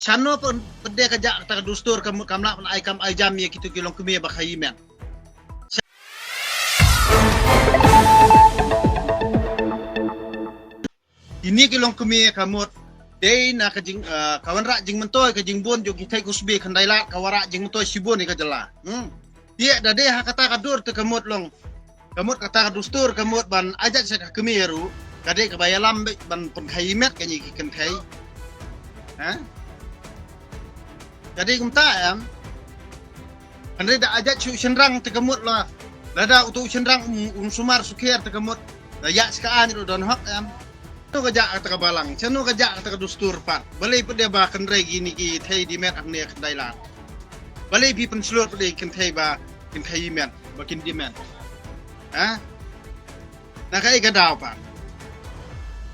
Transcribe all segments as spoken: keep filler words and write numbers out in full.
Shano pynde ka jak kata ka dustur ka mut kam lah ban ai kam ai jam ïa kito ki longkmie ba khaïi met. Kine ki longkmie ka mut dei na ka jing, ah, ka wanrah jingmyntoi ka jingbun jong ki thei kusbi khyndai lad ka wanrah jingmyntoi shibun ïa ka jylla. Hmm. Ïa da dei ha kata ka dur te ka mut long. Ka mut kata ka dustur ka mut ban ai jait sha ka kmie ruh ka dei kaba ïalam beit ban pynkhaïi met kane ki kynthei. Ha? Ka dei kumta em. Hynrei da ai jait sha u shynrang te ka mut la. Lada uto u shynrang um, um sumar sukher te ka mut. Da ïa sha ka aiñ ruh don hok em. Shano ka jak kata ka balang, shano ka jak kata ka dustur pat. Balei pat de ba kynrei kine ki thei die met hangne khyndai lad. Balei phi pynshlur pat de kynthei ba kynthei met, ba kin die met. Ha? Na kaei ka daw pat.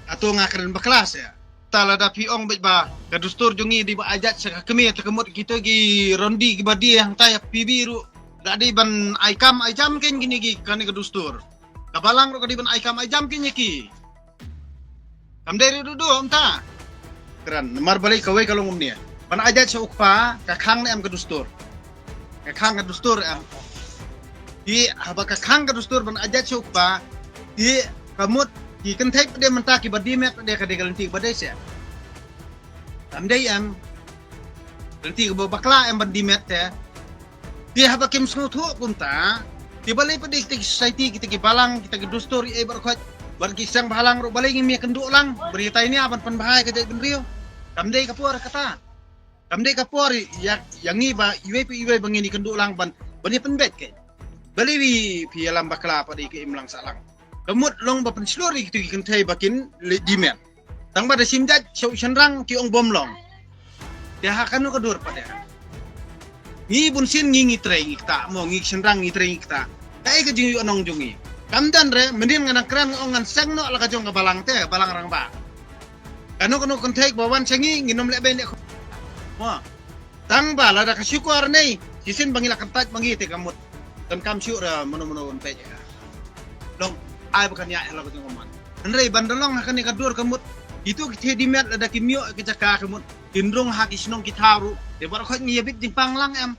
Hato nga kren bakla seh. Te lada phi ong beit ba ka dustur jong ngi dei ba ai jait sha ka kmie te ka mut kito ki rondi kiba die hangtai ha P B ruh. Da dei ban ai kam ai jam kein kine ki kane ka dustur. Ka balang ruh ka dei ban ai kam ai jam kein ïa ki. Kam dei ruh duh duh mynta. Kren namar balei kawei ka long kumne. Ban ai jait sha u kpa ka khang ne em ka dustur. Ka khang ka dustur em. Te haba ka khang ka dustur ban ai jait sha u kpa. Te ka mut ki kynthei pat de mynta kiba die met pat de ka dei ka lynti ba dei seh. Kam dei em. Lynti kaba bakla em ban die met te. Te haba kim sngewthuh kumta. Te balei pat de kita ki society, kita ki balang, kita ki dustur, eh, baroh khoit. Bad ki seng bhalang ruh balei ngim ïakynduh lang. Bad ïatai nia ban pynbha ïa ka jaitbynriew. Kam dei ka por kata. Kam dei ka por ïa, ïa ngi ba iwei pa iwei ba ngin ïakynduh lang ban, ban ïapynbeit kein. Balei phi ïalam bakla pat de ka imlang sahlang. Ka mut long ba pynshlur ïa kito ki kynthei ba kin leit die met. Tang ba da shim jait sha u shynrang ki ong bym long. Te ha kano ka dur pat de. Ngi bunsien ngi ngi trei ngi ktah mo, ngi shynrang ngi trei ngi ktah. Kaei ka jingïohnong jong ngi. Kam don re, mynnin nga dang kren nga ong ngan seng noh la ka jong ka balang te, balang rangbah. Kano kano kynthei ba wan sha ngi, ngin ym leh bein leh khun. Mo. Tang ba lada ka shukor nei, shisien ba ngi la kyntait ba ngi te ka mut. Kan kam shuh ra mano mano ban peit. Long ai ba kan ïa la ka jong ka man. Hynrei ban da long ha kane ka dur ka mut. Itu ki thei die met lada kim ïoh ka jaka ka mut. Kin rung ha ki shnong ki thaw ruh. Te baroh khoit ngi ïa bit jingpang lang em.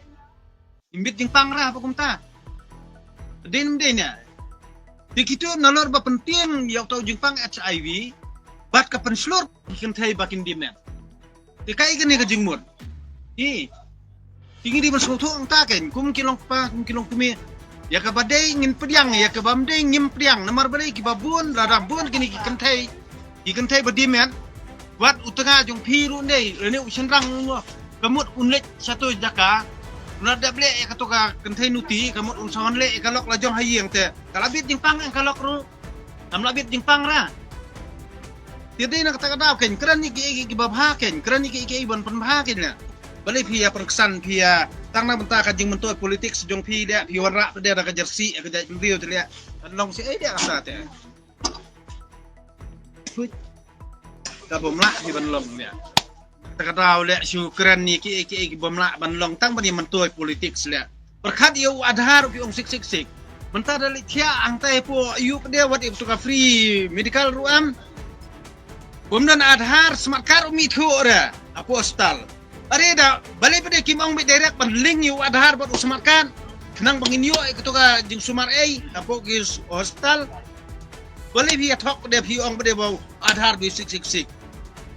Ngi bit jingpang ra ba kumta. Dei ym dei ne. Te kito nalor ba pyntieng ïa uta u jingpang H I V. Bad ka pynshlur ki kynthei ba kin die met. Te kaei kane ka jingmut. Hi. Te ngi dei ban sngewthuh hangta kein kum ki longkpa kum ki longkmie. Ïa kaba dei ngin pdiang, ïa kaba ym dei ngim pdiang. Namar balei kiba bun, lada bun kine ki kynthei. Ki kynthei ba die met. Wat u tnga jong phi ruh nei, lane u shynrang ruh. Ka mut un leit shato jaka. Un la dep leh ïa kato ka kynthei nuti, ka mut un sa wan leh ïa ka lok la jong ha ïing te. Ka la bit jingpang ïa ka lok ruh. Kam la bit jingpang ra. Te dei na kata ka daw kein, kren ïa kiei kiei kiba bha kein, kren ïa kiei kiei ban pynbha kein leh. Balei phi ïa pynksan phi ïa tang na bynta ka jingmyntoi politics jong phi leh, phi wanrah phi da ka jersey ïa ka jaitbynriew te leh. Kan long shi ei leh kata te. Ka bym lah phi ban long leh. Te ka daw leh shu kren ïa kiei kiei ki bym lah ban long tang ban ïa myntoi politics leh. Pyrkhat ïa u Aadhaar phi ong sik sik sik. Mynta da leit thiah hangtai hapoh ïu pat de wat ïa tu ka free medical ruh em. Bym don Aadhaar smart card um ithuh re hapoh hospital. Are da balei pat de kim ong beit direct ban link ïa u Aadhaar bad u smart card. Khnang ba ngin ïoh ïa kato ka jingsumar ei hapoh ki hospital. Balei phi ïa thok pat de phi ong pat de ba u Aadhaar dui sik sik sik.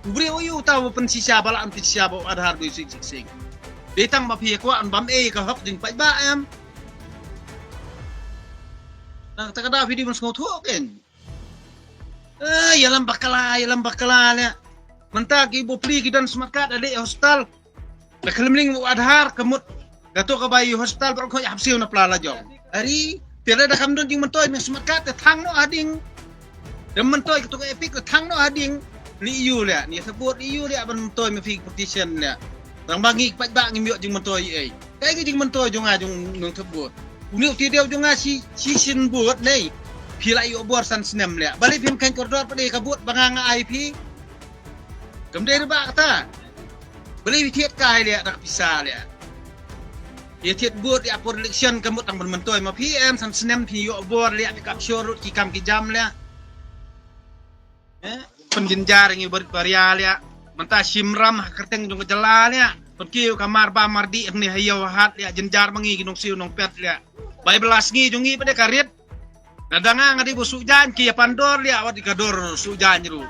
U briew aïu uta u pynshisha ba la pynshisha ba u Aadhaar dui sik sik sik. Dei tang ba phi ïa kwah ban bam ei ka hok jingpaidbah em. Na kata ka daw phi dei ban sngewthuh kein. Eh, ïalam bakla, ïalam bakla leh. Mynta ki bapli ki don smart card da leit hospital. La khlem link u Aadhaar ka mut. Kato kaba ïa hospital baroh khoit hap siew na pla la jong. Ari, te lada kam don jingmyntoi me smart card te thang noh hading. Da myntoi kato ka Epic te thang noh hading. Leit ïu leh, ne thep vote leit ïu leh ban myntoi me phi petition leh. Tang ba ngi paidbah ngim ïoh jingmyntoi ei. Kaei ka jingmyntoi jong nga jong nongthep vote. Une u te dei jong nga shi, shisien vote nei. Phi la ïoh bor san snem leh. Balei phim kheiñ kordor pat de ka vote ba nga nga ai phi. Kam dei re ba kata. Balei phi thied kai leh da ka pisa leh. Ïa thied vote ïa por election ka mut tang ban myntoi ma phi em san snem phi ïoh bor leh phi kap shor rut ki kam ki jam leh. Eh, pynjynjar ngi barit baria leh. Mynta shim ram ha kyrteng jong ka jylla liah. Pynkiew ka mar ba mar dih hangne ha ïew ha hat liah, jynjar ma ngi ki nongsiew nongpet liah. Ba i ba la sngi jong ngi pat de ka rit. Lada nga nga dei ba suh jaiñ ki ïa pan dor liah, wat ïa ka dor suh jaiñ ruh.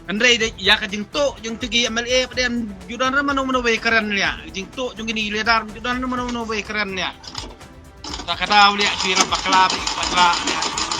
Hynrei de ïa ka jingtuh jong kito ki M L A pat de ym ju don re mano mano ba ïakren liah. Jingtuh jong kine ki leader ym ju don re mano mano ba ïakren liah. Ta ka daw liah ki rap bakla ba ki pajra liah.